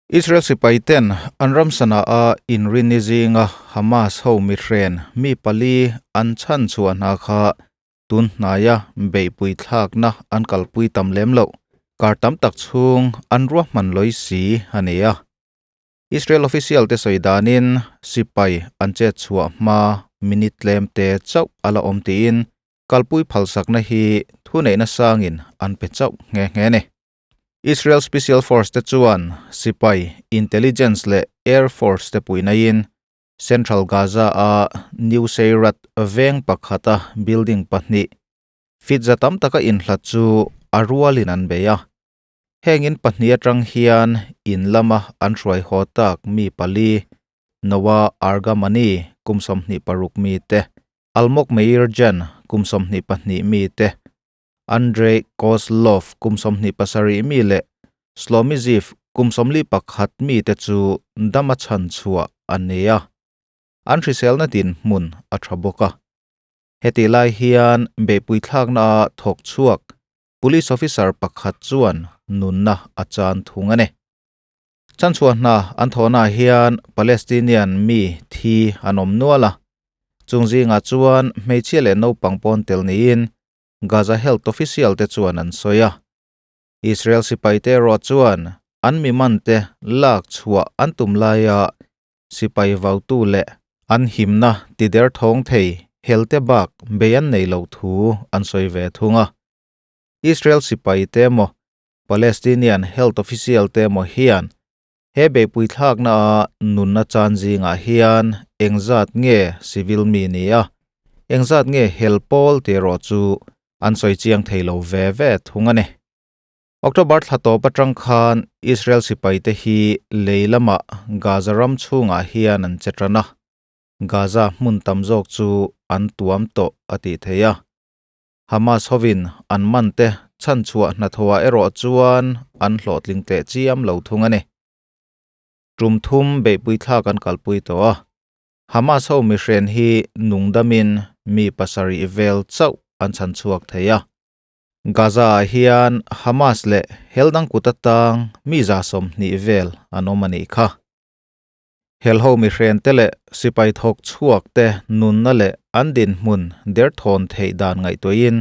Israel sipaiten an ram Sanaa-a inrinni zinga Hamas ho mihren mi pali an chhan chhuah hna kha tun hnaia beihpui thlakna an kalpui tam lem loh kar tam tak chhung an ruahman lawi si a ni a. Israel official te sawi danin sipai an chet chhuah hma minute tlem te chauh a la awm tiin kalpui phalsakna hi thuneihna sangin an pe chauh nghe nghe a ni. Israel Special Force te chuan sipai, intelligence leh air force te puinaiin Central Gaza-a Nuseirat veng pakhata building pahnih fit za tam taka inhlat chu a rualin an bei a. Heng in pahnih atang hian in lama an hruai haw tak mi pali, Noa Argamani kum 26 mi te, Almog Meir Jan kum 22 mi te, Andrei Kozlov kum 27 mi leh Shlomi Ziv kum 41 mi te chu dama chhan chhuah an ni a, an hriselna dinhmun a tha bawk a. Hetih lai hian beihpui thlakna a thawk chhuak police officer pakhat chuan nunna a chan thung a ni. Chhanchhuah hna an thawhnaah hian Palestinian mi thi an awm nual a, chung zingah chuan hmeichhia leh naupang pawn tel niin Gaza health official te chuan an sawi a. Israel sipaite erawh chuan an mi mante lak chhuah an tum laia sipai vautu leh an himna tider thawng thei helte bak bei an nei loh thu an sawi ve thung a. Israel sipaite emaw Palestinian health official te emaw hian he beihpui thlakna a nunna chan zingah hian engzat nge civil mi ni a, engzat nge hel pawl tih erawh chu an sawi chiang thei lo ve ve thung a ni. October thla tawp atang khan Israel sipaite hi lei lamah Gaza ram chhungah hian an che tan a, Gaza hmun tam zawk chu an tuam tawh a tih theih a. Hamas hovin an man te chhanchhuah hnathawhah erawh chuan an hlawhtling teh chiam lo thung a ni. Tum thum beihpui thlak an kalpui tawh a, Hamas ho mihren hi nungdamin mi pasarih vel chauh an chhanchhuak thei a. Gaza-ah hian Hamas leh hel dang kut atang mi 20 vel an awm a nih kha. Helho mihrente leh sipai thawk chhuak te nunna leh an dinhmun derthawn theih dan ngaihtuahin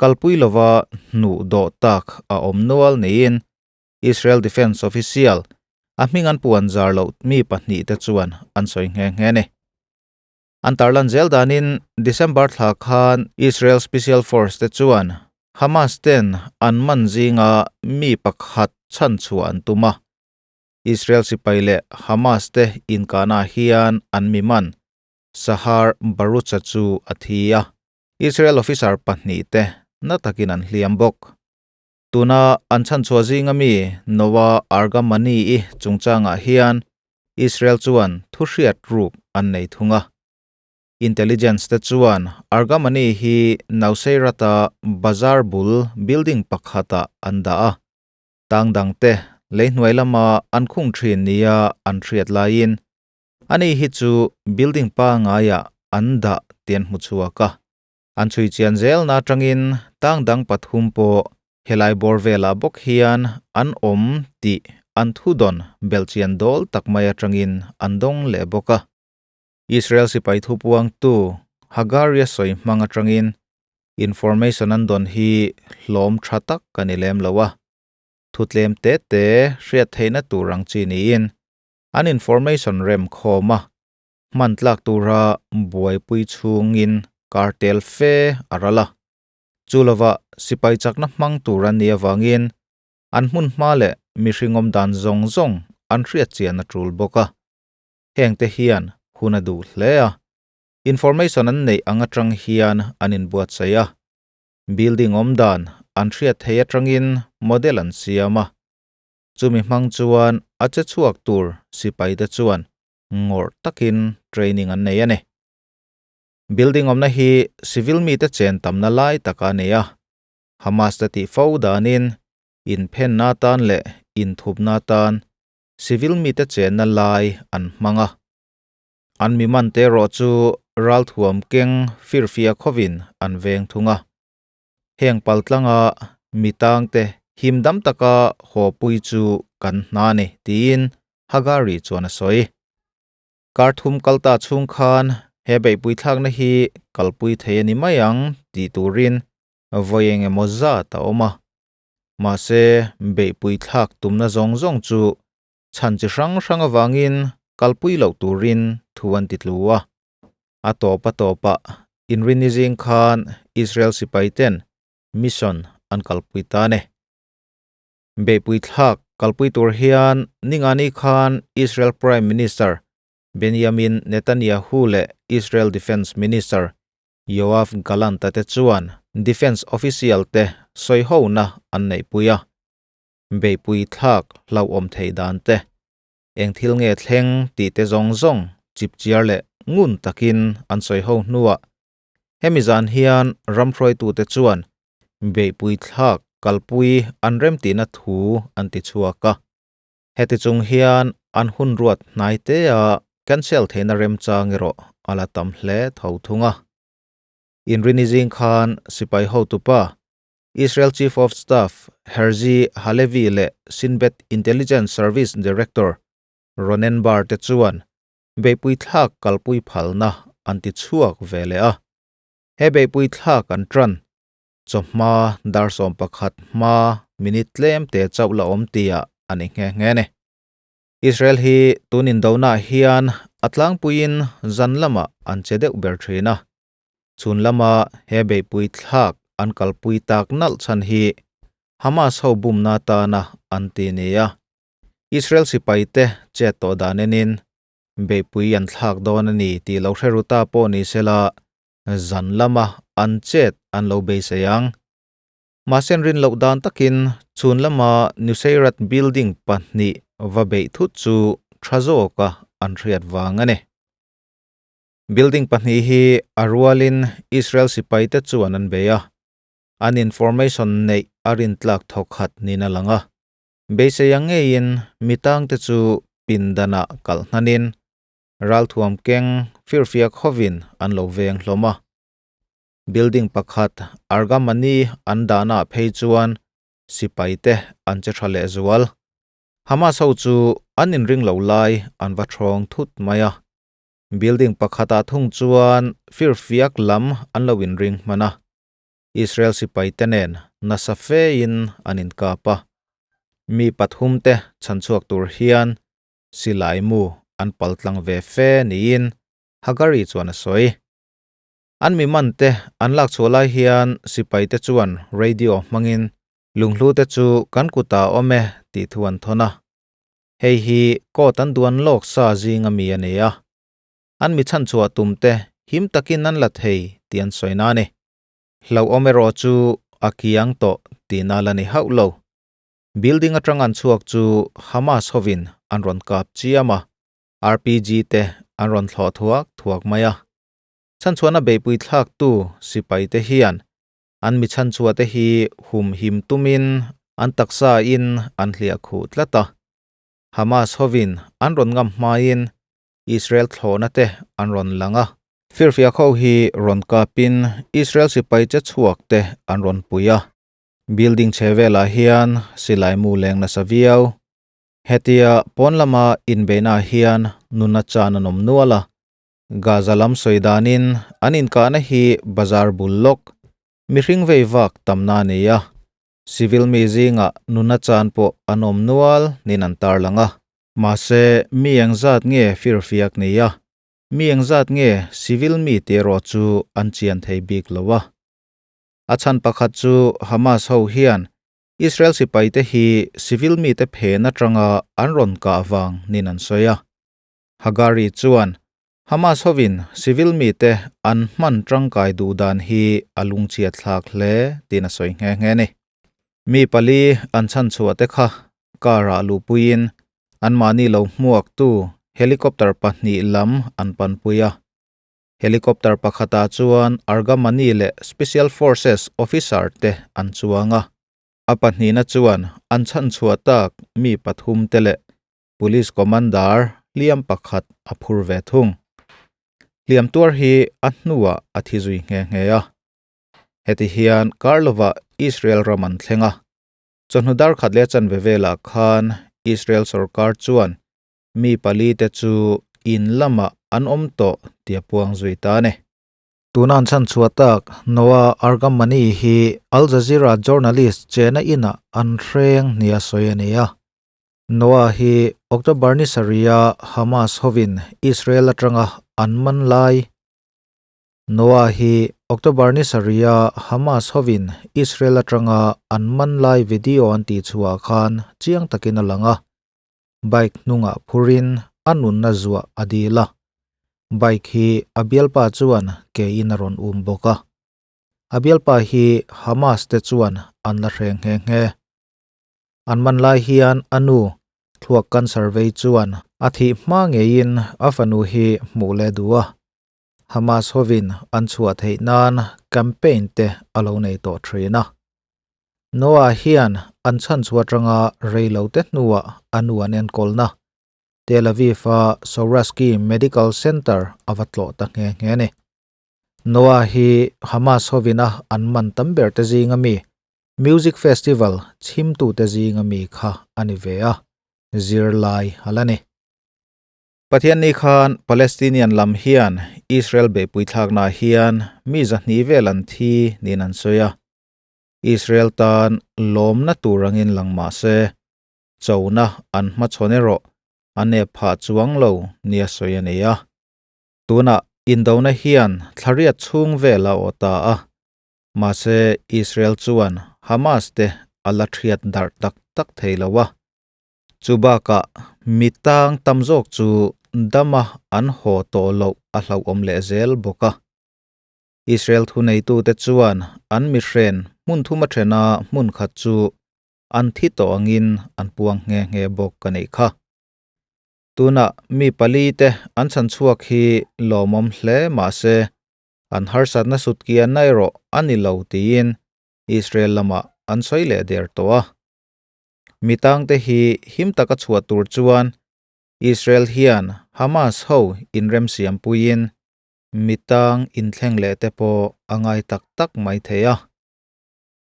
kalpui lova hnuh dawh tak a awm nual niin Israel Defence official a hming an puan zar loh mi pahnih te chuan an sawi nghe nghe a ni. An tarlan zel danin December thla khan Israel Special Force te chuan Hamas ten an man zinga mi pakhat chhanchhuah an tum a. Israel sipai leh Hamas te inkahnaah hian an mi man, Sahar Barucha chu a thi a, Israel officer pahnih te na takin an hliam bawk. Tuna an chhanchhuah zinga mi Noa Argamani-i chungchangah hian Israel chuan thuhriat ruk an nei thung a. Intelligence te chuan Argamani hi Nuseirat-a bazar bul building pakhatah an dah a. Tang dangte lei hnuai lama an khung thin nia an hriat laiin ani hi chu building pangaiah an dah tih an hmu chhuak a. An chhui chian zelna atangin tang dang pathum pawh helai bawr velah bawk hian an awm tih an thudawn belhchian dawl tak mai atangin an dawng leh bawk a. Israel sipai thupuangtu Hagaria sawi hmang atangin information an dawn hi hlawm tha tak a ni lem lo a, thutlem te te hriat theihna tur ang chi niin an information rem khawm a, hman tlak tura buaipui chhungin kartel fe a ral a. Chu lovah sipai chakna hmang tur an nih avangin an hmun hma leh mihring awm dan zawng zawng an hriat chian a tul bawk a. Hengte hian hun a duh hle a, information an neih ang atang hian an inbuatsaih a, building awm dan an hriat theih atangin model an siam a, chumi hmang chuan a che chhuak tur sipaite chuan ngawrh takin training an nei a ni. Building awmna hi civil mite chen tamna lai taka a ni a, Hamas te tih fo danin inphenna atan leh inthupna atan civil mite chenna lai an hmang a. An mi mante erawh chu ralthuam keng firfia khawin an veng thung a. Heng paltlanga mi tangte him dam taka haw pui chu kan hna a ni, tiin Hagari chuan a sawi. Kar thum kal ta chhung khan he beihpui thlakna hi kalpui thei a ni mai ang tih turin vawi eng emaw zat a awm a. Mahse, beihpui thlak tumna zawng zawng chu chhan chi hrang hrang avangin kalpui loh turin thu an ti tlu a. A tawp a tawpah Inrinni zing khan Israel sipaiten mission an kalpui ta a ni. Beihpui thlak kalpui tur hian Ningani khan Israel Prime Minister Benjamin Netanyahu leh Israel Defence Minister Yoav Gallant-a te chuan defence official te sawihona an neihpui a. Beihpui thlak hlauhawm theih dan te, eng thil nge thleng tih te zawng zawng chipchiar leh ngun takin an sawiho hnuah Hemi zan hian ramhruaitute chuan beihpui thlak kalpui an remtihna thu an ti chhuak a. Heti chung hian an hun ruat hnai tea cancel theihna remchang erawh a la tam hle tho thung a. Inrini zing khan sipai hotupa Israel Chief of Staff Herzi Halevi leh Shin Bet Intelligence Service Director Ronen Bar te chuan beihpui thlak kalpui phalna an ti chhuak ve leh a. He beihpui thlak an tan chawhma dar 11 hma minute tlem te chauh la awm tia a ni nghe nghe ni. Israel hi tun indonah hian a tlangpuiin zan lamah an che deuh ber thin a. Chhun lama he beihpui thlak an kalpui tak nalh chhan hi Hamas ho bumna atana an ti nia. Israel sipaite chet tawh dan enin beihpui an thlak dawn a ni tih lo hre ru ta pawh ni sela zan lama an chet an lo beisei ang. Mahse an rin loh dan takin chhun lama Nuseirat building pahnih va beih thut chu tha zawka an hriat vang a ni. Building pahnih hi a rualin Israel sipaite chuan an bei a, an information neih a rintlak thawkhat niin a lang a. Beisei ang ngeiin mi tangte chu pindanah kalh hnanin ralthuam keng firfiak hovin an lo veng hlawm a. Building pakhat Argamani an dahnaah phei chuan sipaite an che tha lehzual. Hamas ho chu an inring lo lai an va thawng thut mai a. Building pakhatah thung chuan firfiak lam an lo inring hman a. Israel sipaite nen nasa fein an inkap a, mi pathumte chhanchhuak tur hian silai mu an paltlang ve fe niin Hagari chuan a sawi. An mi mante an lak chhuah lai hian sipaite chuan radio hmangin lunghlute chu kan kutah a awm e tih thu an thawn a. Hei hi court an duan lawk sa zinga mi a ni a. An mi chhanchhuah tumte him takin an la thei tih an sawi na a ni. Hlauhawm erawh chu a kiang tawh tihna la ni hauh lo. Building atang an chhuak chu Hamas hovin an rawn kap chiam a, RPG te an rawn thlawh thuak thuak mai a. Chhanchhuahna beihpui thlaktu sipaite hian an mi chhanchhuahte hi humhim tumin an taksa in an hliah khuh tlat a. Hamas hovin an rawn ngam hmain Israel thlawhna te an rawn lang a. Firfiak ho hi rawn kapin Israel sipai che chhuak te an rawn pui a. Building chhe velah hian silai mu leng nasa viau. Hetia pawn lama inbeihnaah hian nuna chan an awm nual a. Gaza lam sawi danin an inkahna hi bazar bul lawk, mihring vei vak tamna a ni a. Civil mi zingah nuna chan pawh an awm nual niin an tarlang a. Mahse, mi engzat nge firfiak ni a, mi engzat nge civil mi tih erawh chu an chian thei bik lo a. A chhan pakhat chu Hamas ho hian Israel sipaite hi civil mite phen atanga an rawn kah vang niin an sawi a. Hagari chuan Hamas hovin civil mite an hman tangkai duh dan hi a lungchhiat thlak hle tiin a sawi nghe nghe a ni. Mi pali an chhanchhuah te kha car ah luhpuiin anmahni lo hmuaktu helicopter pahnih lam an panpui a. Helicopter pakhatah chuan Argamani leh Special Forces officer te an chuang a. A pahnihna chuan an chhanchhuah tak mi pathum te leh Police Commander hliam pakhat a phur ve thung. Hliam tuar hi a hnuah a thi zui nghe nghe a. Heti hian kar lovah Israel ram an thleng a. Chawhnu dar khat leh chanve velah khan Israel sorkar chuan mi palite chu in lamah an awm tawh tih a puang zui ta a ni. Tuna an chhanchhuah tak Noa Argamani hi Al Jazeera journalist chena inah an hreng nia sawi a ni a. Noa hi October ni sarih-a Hamas hovin Israel atanga an man lai Noa hi October ni sarih-a Hamas hovin Israel atanga an man lai video an tihchhuah khan chiang takin a lang a. Bike hnungah phurin a nunna zuah a dil a. Bike hi a bialpa chuan ke in a rawn um bawk a. A bialpa hi Hamas te chuan an la hreng nghe nghe. An man lai hian a nu thluak cancer vei chuan a thih hma ngeiin a fanu hi hmuh leh duh a. Hamas hovin an chhuah theih nan campaign te a lo nei tawh thin a. Noah hian an chhanchhuah atanga rei lo te hnuah a nu an enkawlna Tel Aviv-a Sourasky Medical Center a va tlawh ta nghe nghe a ni. Noah hi Hamas hovina an man tam ber te zinga mi Music Festival chhimtute zinga mi kha a ni ve a, zirlai a la ni. Pathianni khan Palestinian lam hian Israel beihpui thlaknaah hian mi zahnih vel an thi niin an sawi a. Israel tan lawmna tur angin lang mah se, chona an hmachhawn erawh a nep phah chuang lo nia sawi a ni a. Tunah indona hian thlariat chhung vel a awh ta a, mahse Israel chuan Hamas te a la thiat darh tak tak thei lo a. Chu bakah mi tang tam zawk chu dama an haw tawh loh a hlauhawm leh zel bawk a. Israel thuneitute chuan an mihren hmun thuma thena hmun khat chu an thi tawh angin an puang nghe nghe bawk a nih kha. Tunah mi palite an chhan chhuak hi lawmawm hle mah se an harsatna sutkianna erawh a ni lo tiin Israel lamah an sawi leh der tawh a. Mi tangte hi him taka chhuah tur chuan Israel hian Hamas ho inremsiam puiin mi tang inthleng leh te pawh a ngai tak tak mai thei a.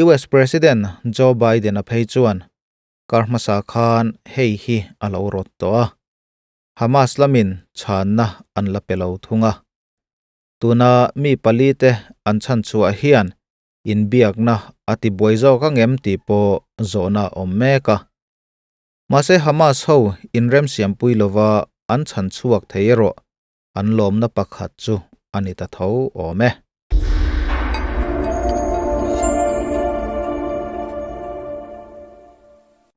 US President Joe Biden-a phei chuan kar hmasa khan hei hi a lo rawt tawh a. Hamas lamin chhanna an la pe lo thung a. Tuna mi palite an chhanchhuah hian inbiakna a tibuai zawk ang em tih pawh zawhna a awm mek a. Mahse Hamas ho inremsiampui lova an chhan chhuak thei erawh an lawmna pakhat chu a ni ta tho awm e.